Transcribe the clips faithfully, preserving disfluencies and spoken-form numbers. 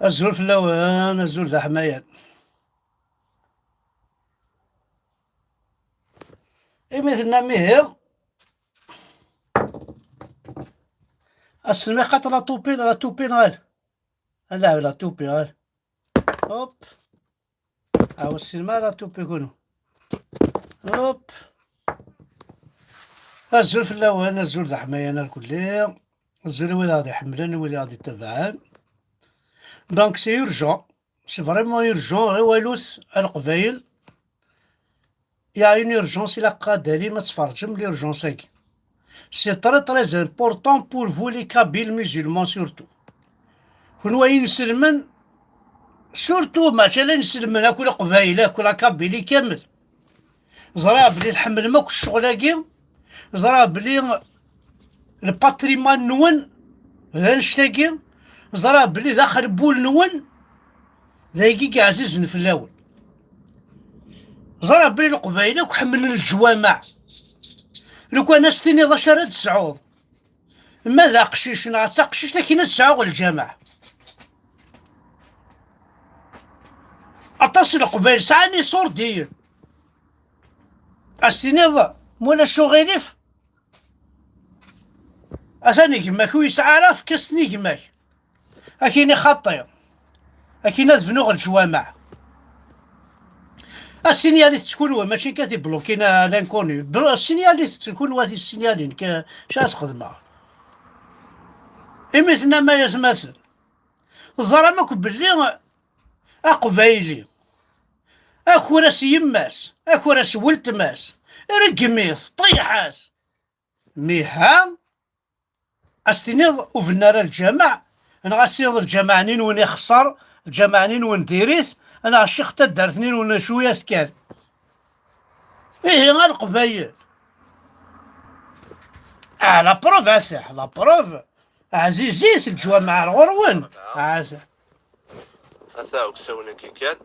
Azul fell-awen, azul d aḥmayan. Imi tennam ihi, ass-nni xaṭ la tupi, la tupi nɣal. Ad nɛawed la tupi nɣal. Hop. Ɛawed sinma la tupi kunu. Hop. Azul fell-awen, azul d aḥmayan ar kulli. Azul i wid aɣ-d-iḥemmlen, i wid aɣ-d-ittabaɛen. Donc, c'est urgent. C'est vraiment urgent, ɣiwalut a Leqbayel. Il y a une urgence, ilaq ad d-talim ad tferǧem l'urgence-agi. C'est très, très important pour vous les Kabyles musulmans surtout. Kunwi ay inselmen, surtout, mačči ala inselmen, akk Leqbayel, akk la Kabylie kamel. Ẓriɣ belli tḥemmlem akk ccɣel-agi, ẓriɣ belli le patrimoine-nwen d annect-agi, ẓriɣ belli d axerbul-nwen d ayagi i ɛzizen fell-awen. Ẓriɣ belli Leqbayel akk ḥemmlen leǧwameɛ. Lukan ad s-tiniḍ acu ara d-tesɛuḍ, ma d aqcic neɣ d taqcict, akken ad sɛuɣ lǧameɛ. Aṭas n Leqbayel sɛan iṣurdiyen. Ad s-tiniḍ, ma ulac uɣilif, atan gma-k ur yesɛi ara, efk-as-ten i gma-k. Ad k-yini xaṭi. Ad k-yini ad bnuɣ leǧwameɛ. Asinyalit kunwi, mačči nekk ad t-iblukin, a l'inconnu. Bl-, asinyalit kunwi, a tissinyalin, k-, acu ad s-xedmeɣ? Imi tennam ay atmaten, ẓram akk belli aqbayli, akur-as yemma-s, akur-as weltma-s, reggem-it, ṭiḥ-as. Miha, ad s-tiniḍ ur benni ara lǧameɛ, neɣ ad s-tiniḍ lǧameɛ-nni nwen ixṣer, lǧameɛ-nni nwen diri-t, neɣ ccix n taddart-nni nwen cwiyat kan. Ihi a Leqbayel. Ah, la preuve, a sah, la preuve. Ɛzizit lǧwameɛ ar ɣur-wen. Ah, sah. Ata uksawen-agi kan.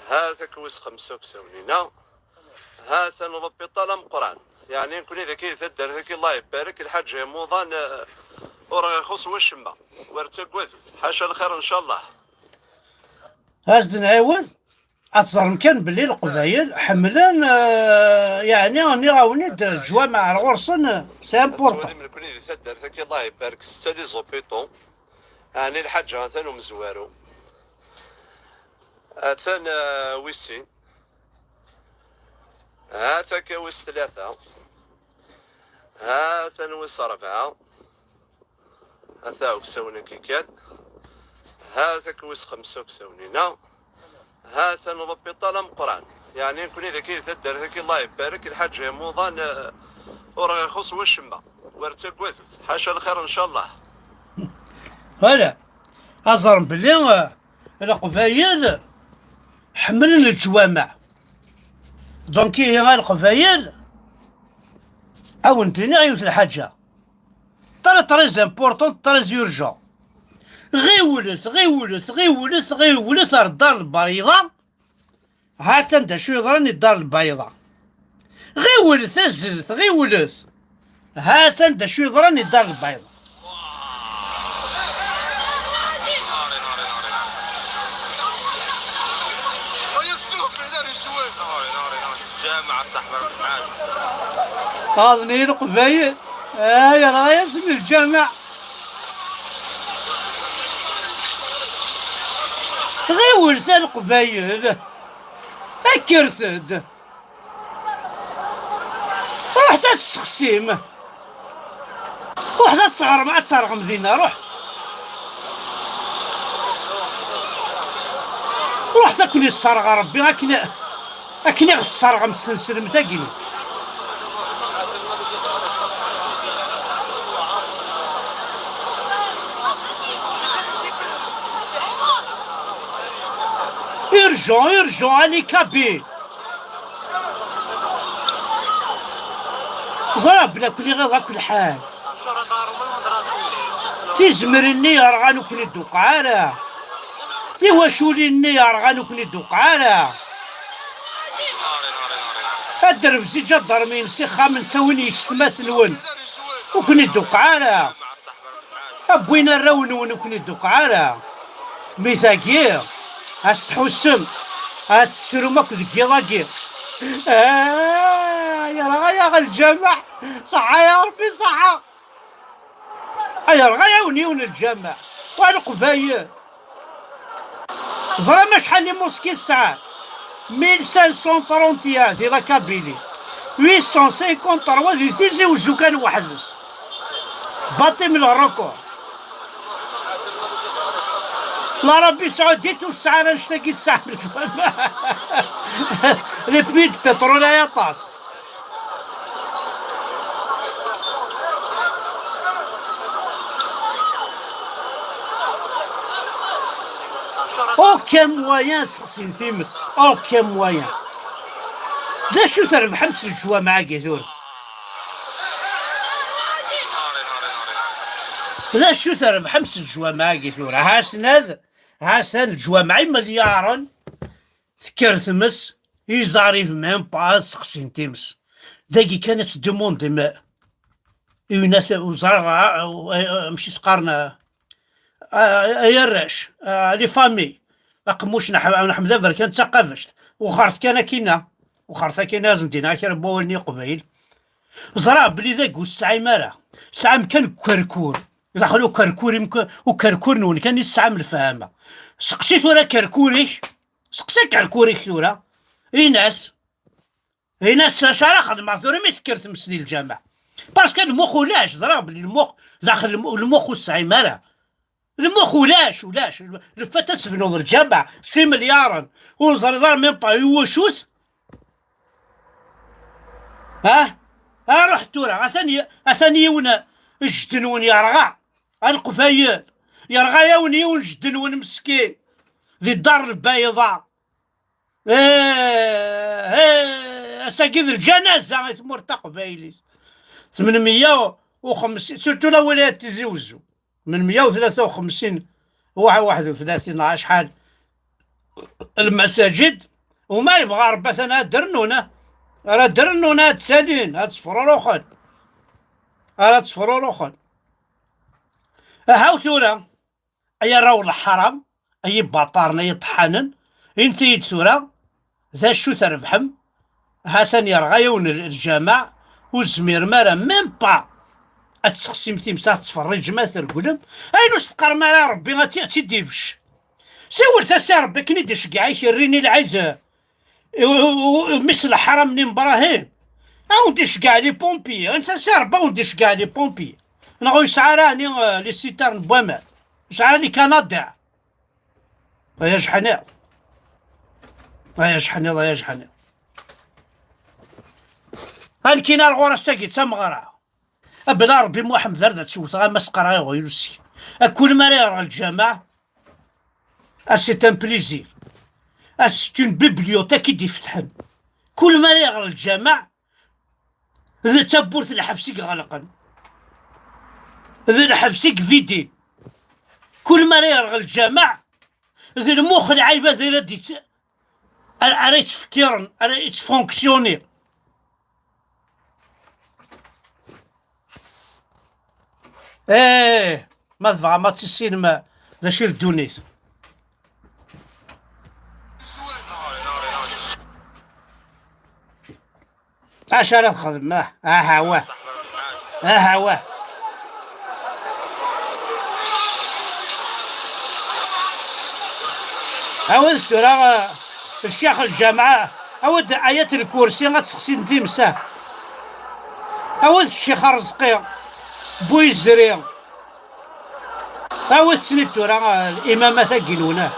Hat-ak wis xemsa uksawen-ina. Hatan lapiṭal ameqqran. Yeɛni nekni dagi di taddart-agi, Allah ibarek, lḥaǧa imuḍan, eh, ur ɣ-ixuṣ wacemma. Wer ttaggadet. Ḥaca lxir, ncallah. Ad s-d-nɛiwed, ad teẓrem kan belli Leqbayel ḥemmlen, eh, yeɛni nniɣ-awen-id, leǧwameɛ ar ɣur-sen, eh, c'est important. Ad twalim nekni di taddart-agi, Allah ibarek, setta les hôpitaux. Ɛni lḥaǧa atan umezwaru. Atan, eh, wis sin. Hat akka wis tlata. Hatan wis rebɛa. Ata uksawen-agi kan. Hat akka wis xemsa uksawen-ina. Hatan lapiṭal ameqqran. Yeɛni nekni dagi di taddart-agi, Allah ibarek, lḥaǧa imuḍan, eh, ur ɣ-ixuṣ wacemma. Wer ttaggadet. Ḥaca lxir, ncallah. Voilà. Ad ẓren belli, eh, Leqbayel ḥemmlen leǧwameɛ. Donc, ihi a Leqbayel, ad wen-d-iniɣ yiwet lḥaǧa. Très, très important, très urgent. Ɣiwlet, ɣiwlet, ɣiwlet, ɣiwlet ar Ddar Lbayḍa. Ha-t-an d acu yeḍran i Ddar Lbayḍa. Ɣiwlet, azzlet, ɣiwlet. Ha-t-an d acu yeḍran i Ddar Lbayḍa. Ɣaḍen-iyi Leqbayel. Ay, rɣa-yasen lǧameɛ. Ɣiwlet a Leqbayel. Kkret-d. Ruḥet ad tessexsim. Ruḥet ad teɣrem, ad terɣem dinna, ruḥet. Ruḥet ad ken-isserɣ Rebbi akken, akken i ɣ-tesserɣem s tneslemt-agi. Urgent, urgent, allez, Kabyle. Ẓriɣ belli ad ken-iɣiḍ akk lḥal. Tizemrin-nni yerɣan ur ken-id-tuqeɛ ara. Tiwaculin-nni yerɣan ur ken-id-tuqeɛ ara. Ad d-rebz iǧadarmiyen s ixxamen, ttawin yessetma-twen ur ken-id-tuqeɛ ara. Wwin arraw-nwen ur ken-id-tuqeɛ ara. Mi tagi, ad s-tḥussem, ad tessrum akk deg yiḍ-agi. Ah, yerɣa-yaɣ lǧameɛ. Ṣaḥa ya Ṛebbi, ṣaḥa. Ay, yerɣa-yawen yiwen lǧameɛ. Wa Leqbayel. Ẓram acḥal n imuski tesɛa? Mille cinq cent trente et un di la Kabylie. Huit cent cinquante-trois di Tizi Uzzu kan weḥd-s. Baṭi m le record. L'Arabie Saoudite ur tesɛi ara annect-agi tesɛa n leǧwameɛ. Les puits de pétrole ay aṭas. Aucun moyen ad sexsin times. Aucun moyen. D acu trebḥem s leǧwameɛ-agi tura? D acu trebḥem s leǧwameɛ-agi tura? Ha-ten ad, ha-ten leǧwameɛ imelyaṛen, tekker tmes, ils arrivent même pas ad seqsin times. Dagi kan ad tdemandem i winat, ur ẓriɣ, a, a, a, amek i s-qqaren, a, a, ay arrac, a, les familles, aqemmuc n Ḥ-, n Ḥmed Aberkan d taqabact, wexxert kan akkinna, wexxert akkinna, ad sen-d-iniɣ kra n wawalen i Leqbayel. Ẓriɣ belli dagi ur tesɛim ara, tesɛam kan ukerkur, daxel ukerkur, imk-, ukerkur-nwen kan i tesɛam lefhama. Seqsi tura akerkur-ik, seqsi akerkur-ik tura, in-as, in-as acu ara xedmeɣ tura mi tekker tmes di lǧameɛ. Parce que lmux ulac, ẓriɣ belli lmux, daxel lmu-, lmux ur tesɛim ara. Lmux ulac, ulac. Le fait ad tebnuḍ lǧameɛ s imelyaṛen, ur teẓriḍ ara même pas i wacu-t. Ah? Ah, ruḥ tura. Atan y-, atan yiwen, jedden-wen yerɣa. A Leqbayel. Yerɣa-yawen yiwen jedden-wen meskin. Di Dar Lbayḍa. Eh, eh, ass-agi d lǧanaza i tmurt taqbaylit. Tmenmeyya u xemsin, surtout la wilayat Tizi Uzzu. Tmenmeyya u tlata u xemsin, waḥ-, waḥed u tlatin neɣ acḥal, lmasajid, u ma yebɣa Rebbi atan ad d-rennun, ah. Ara d-rennun, ad ttalin, ad ttefruruxen. Ara ttefruruxen. Ahaw tura, ay arraw n leḥram, ay ibaṭaren, ay iṭeḥḥanen, init-iyi-d tura, d acu trebḥem? Ha-t-an yerɣa yiwen l-, lǧameɛ, ur tezmirem ara même pas ad tessexsim times, ad tettferriǧem, ad treglem. Ayen ur s-teqqarem ara i Rebbi, ad tt-, ad tt-id-ibecc. Siwlet-as i Rebbi akken i d-iceggeɛ ikerri-nni lɛid, i, i, i, mmi-s n leḥram-nni n Brahim. A wen-d-iceggeɛ les pompiers, init-as i Rebbi a wen-d-iceggeɛ les pompiers. Neɣ ur yesɛi ara ɛni, eh, les citernes n waman? Ur yesɛi ara les canadaires? Ay ajeḥniḍ. Ay ajeḥniḍ, ay ajeḥniḍ. A nekkini ar ɣur-s-agi d tameɣra. A bla Rebbi Muḥemmed ar d ad tewteɣ, ama s-qqareɣ iɣyul-is. A kul mi ara yerɣ lǧameɛ, a c'est un plaisir. A c'est une bibliothèque i d-ifetḥen. Kul mi ara yerɣ lǧameɛ, d tawwurt n lḥebs i iɣelqen. D lḥebs i ividin. Kul mi ara yerɣ lǧameɛ, d lmux n lɛibad ara d-itt-, ara, ara yettfekkiren, ara yettfunksyuni. Eh, ma tebɣam ad tissinem d acu i d ddunit. Acu ara txedmem? Ah, aha, wah. Aha, wah. Awid tura, eh, ccix lǧameɛ, awid ayat lkursi ad tseqsim times. Awid ccix Arezqi, Buyizri. Awit-ten-id tura, eh, limamat-agi-nwen, ah.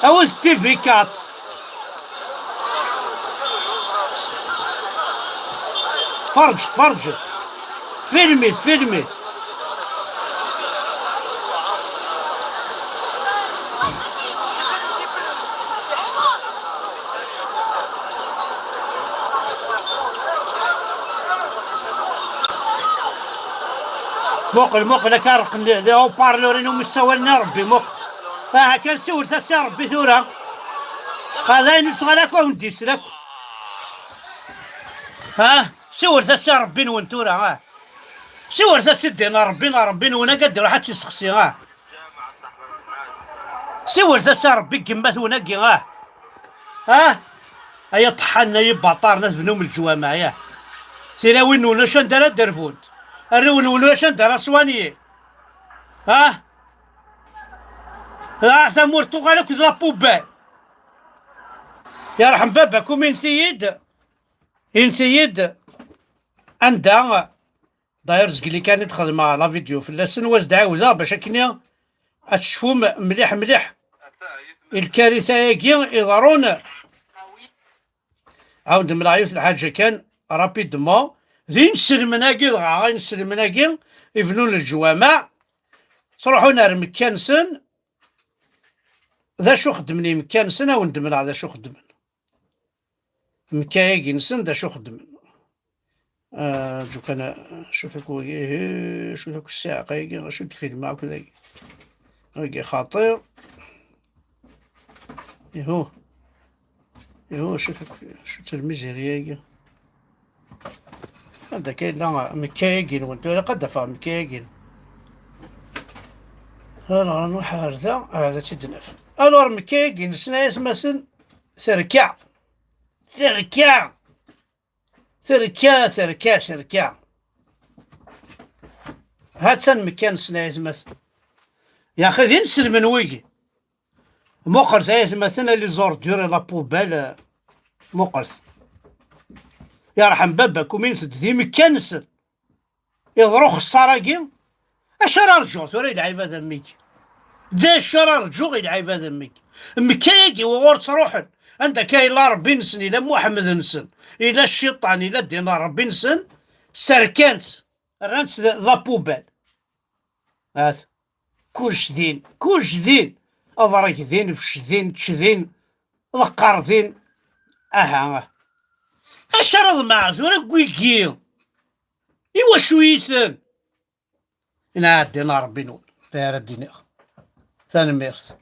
Awit T V quatre. Ferǧet, ferǧet. Filmit, filmit. Muqel, muqel, akka reqqen les, les haut-parleurs-inu mi ssawalen i Rebbi, muqel. Aha kan siwlet-as i Rebbi tura. Ha, d ayen ur nettɣal akk, a wen-d-isel akk. Ha, siwlet-as i Rebbi-nwen tura, ha. Siwlet-as i ddin n Rebbi, n Rebbi-nwen, akka d-iruḥ ad tt-isexsi, ha. Siwel tasa Rebbi deg yemma-twen-agi, ah! Ah! Ay aṭeḥḥan, ay ibaṭaren, ad tebnum leǧwameɛ, yah! Tilawin-nwen ulac anda ara d-rbunt. Arraw-nwen ulac anda ara ṣwanyin. Ah! Ah, tamurt tuɣal akk d la poubelle. Yerḥem baba-kum, inti-yi-d, inti-yi-d anda. D'ailleurs, zgel-i kan i d-xedmeɣ la vidéo fell-asen, wa s-d-ɛiwdeɣ bac akken ad tecfum mliḥ mliḥ i lkarita-agi iḍerrun. Ɛawed mleɣ yiwet lḥaǧa kan, rapidement. D inselmen-agi dɣa, inselmen-agi ibnun leǧwameɛ, ttruḥun ar Mekka-nsen. D acu xeddmen i Mekka-nsen? Ad wen-d-mleɣ d acu xeddmen. Mekka-agi-nsen d acu xeddmen. Ah, aǧu kan, ah, cuf akk wagi, ihi, cuf akk ssiɛqa-agi, acu d-filmeɣ akk dagi. Wagi xaṭi. Ihu. Ihu, cuf akk, cuf lmiziri-agi. Anda akka yella Mekka-agi-nwen? Tura ilaq ad d-afeɣ Mekka-agi. Alors, nruḥ ar da, ah, ad tt-id-naf. Alors, Mekka-agi-nsen ay atmaten, terka. Terka! Terka, terka, terka. Ha-tt-an Mekka-nsen ay atmaten. Yaxi d inselmen wigi. Muqlet ay atmaten, les ordures et la poubelle. Muqlet. Yerḥem baba-kum, init-d di Mekka-nsen. Iḍru xeṣṣar-agi. Acu ara rǧuɣ tura i lɛibad am wigi? D acu ara rǧuɣ i lɛibad am wigi? Mekka-agi wuɣur ttruḥen, anda akka yella Ṛebbi-nsen, yella Muḥemmed-nsen, yella cciṭan, yella ddin n Ṛebbi-nsen, serkan-tt, rran-tt d, d la poubelle. Hat. Kullec din, kullec din. Aḍreg din, bcc din, čč din, ḍeqqer din. Aha, aha. Acu ara ḍemɛeɣ tura deg wigi? Iwacu-iten? Inɛa ddin n Ṛebbi-nwen, d ara d-iniɣ. Tanemmirt.